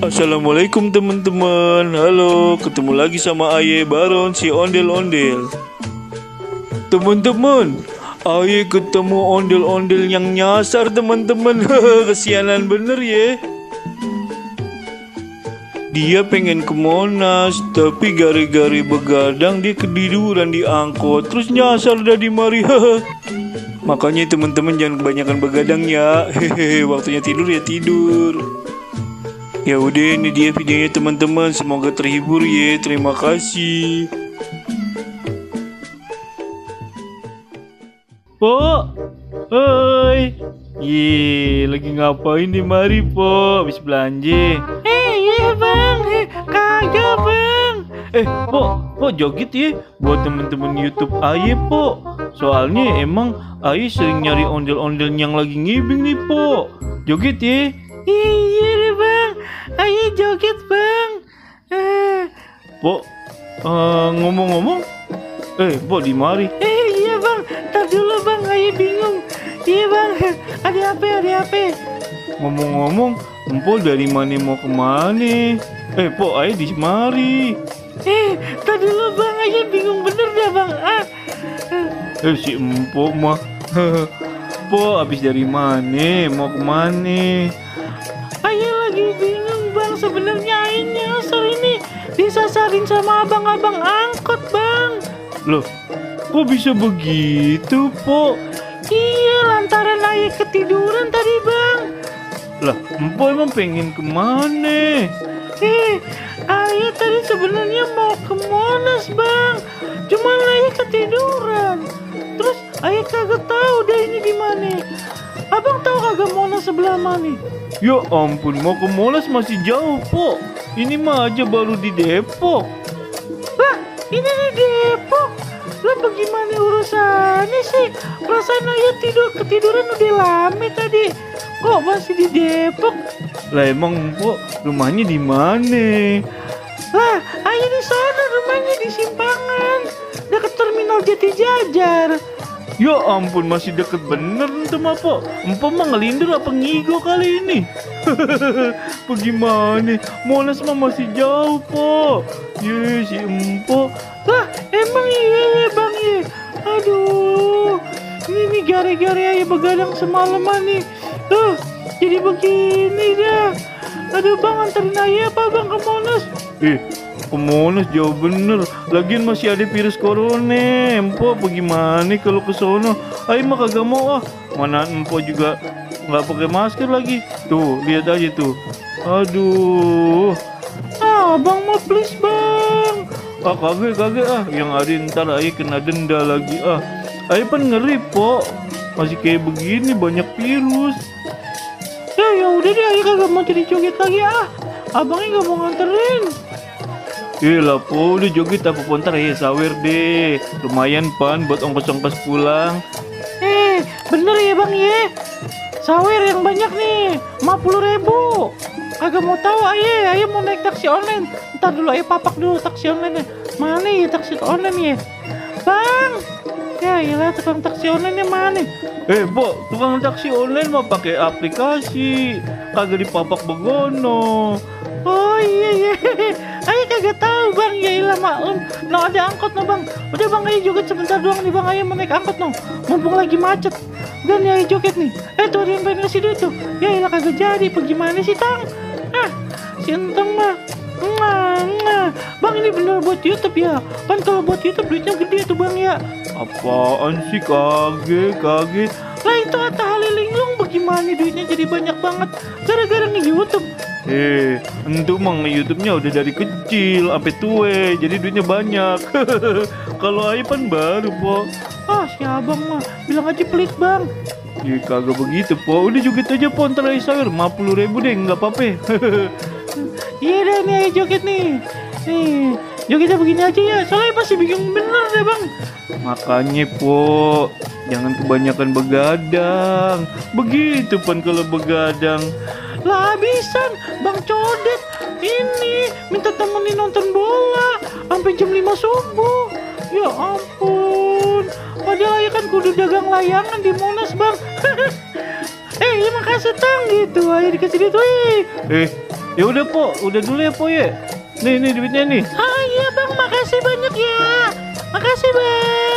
Assalamualaikum teman-teman. Halo, ketemu lagi sama Aye Baron si ondel-ondel. Teman-teman, Aye ketemu ondel-ondel yang nyasar teman-teman. Kesianan bener ya. Dia pengen ke Monas, tapi gara-gara begadang dia ketiduran di angkot, terus nyasar dari mari. Makanya teman-teman jangan kebanyakan begadang ya. Hehehe, waktunya tidur ya tidur. Ya udah, ini dia videonya teman-teman, semoga terhibur ya. Terima kasih. Po, hoi. Ye, lagi ngapain nih mari po? Habis belanja. Iya bang, kagak bang. Po joget ya buat temen-temen YouTube Aye po. Soalnya emang Aye sering nyari ondel-ondel yang lagi ngibing nih po. Joget ya. Iya deh bang, Aye joget bang. Po, ngomong-ngomong, po di mari. Iya bang, tar dulu bang, Aye bingung. Iya bang, ada apa? Ngomong-ngomong, Empo dari mana mau kemana? Po, Aye di mari. Tadi dulu bang, Aye bingung bener dah bang. Si Empo mah. Po, abis dari mana? Mau kemana? Aye lagi bingung bang, sebenarnya Aye nyasar ini disasarin sama abang-abang angkot bang. Loh, kok bisa begitu po? Iya, lantaran Aye ketiduran tadi bang. Lah, Empo emang pengen kemana? Aye tadi sebenarnya mau ke Monas bang, cuman Aye ketiduran. Terus Aye kagak tahu deh ini di mana. Abang tahu kagak Monas sebelah mana? Ya ampun, mau ke Monas masih jauh po. Ini mah aja baru di Depok. Lah, ini di Depok. Lah bagaimana urusannya sih? Perasaan Aye ketiduran udah lama tadi. Kok masih di Depok? Lah emang po rumahnya di mana? Lah, Aye di sana rumahnya di Simpangan, dekat terminal Jati Jajar. Ya ampun, masih deket bener tuh mah po. Empo mah ngelindur apa ngigo kali ini? Bagaimana? Monas mah masih jauh po. Ye si Empo. Lah emang iya bang ya. Aduh, ini gara-gara Aye begadang semalaman nih. Jadi begini dah. Aduh bang, anterin Aye apa bang ke Monas? Ke Monas jauh bener. Lagian masih ada virus corona. Empo bagaimana kalau ke sono? Aye mah kagak mau ah. Mana Empo juga nggak pakai masker lagi. Tuh lihat aja tuh. Aduh. Bang mau please bang. Kagak ah. Yang ada ntar Aye kena denda lagi ah. Aye pan ngeri po. Masih kayak begini banyak virus. Ya udah deh, Aye kagak mau jadi joget lagi ah. Abangnya nggak mau nganterin. Lah po, udah joget apa pun ntar Aye sawer deh. Lumayan pan buat ongkos-ongkos pulang. Bener ya bang ya. Sawer yang banyak nih, 50.000. Kagak mau tahu Aye mau naik taksi online. Ntar dulu Aye papak dulu taksi online-nya. Mana ya taksi online ya? Bang, ya iyalah tukang taksi online-nya mana? Po, tukang taksi online mau pakai aplikasi, kagak dipapak begono. Oh iya. Aye kagak tahu bang, ya iyalah maklum. No ada angkot no bang. Udah bang, Aye joget sebentar doang nih bang, Aye mau naik angkot no. Mumpung lagi macet. Udah nih Aye joget nih. Tuh ada yang pengen ngasih duit tuh. Ya iyalah kagak jadi, bagaimana sih tang? Si Enteng mah. Bang ini bener buat YouTube ya? Kan kalau buat YouTube duitnya gede tuh bang ya. Apaan sih, kaget. Lah itu Atta Halilinglung bagaimana duitnya jadi banyak banget gara-gara nge-YouTube. Entu mah nge-YouTube-nya udah dari kecil sampai tua, jadi duitnya banyak. Kalau Aye pan baru po. Si abang mah bilang aja pelit bang. Ya kagak begitu po, udah joget aja po, ntar Aye sawer 50.000 deh, nggak apa-apa. Iya dah nih Aye joget nih. Jogetnya begini aja ya, soalnya masih bingung bener deh bang. Makanya po, jangan kebanyakan begadang. Begitu pan kalau begadang. Lah habisan bang codet ini minta temenin nonton bola sampai jam 5 subuh. Ya ampun, padahal Aye kan kudu dagang layangan di Monas bang. Makasih tang gitu, Aye dikasih duit. Ya udah po, udah dulu ya po ya. Nih duitnya nih. Ah iya bang, makasih banyak ya. Makasih bang.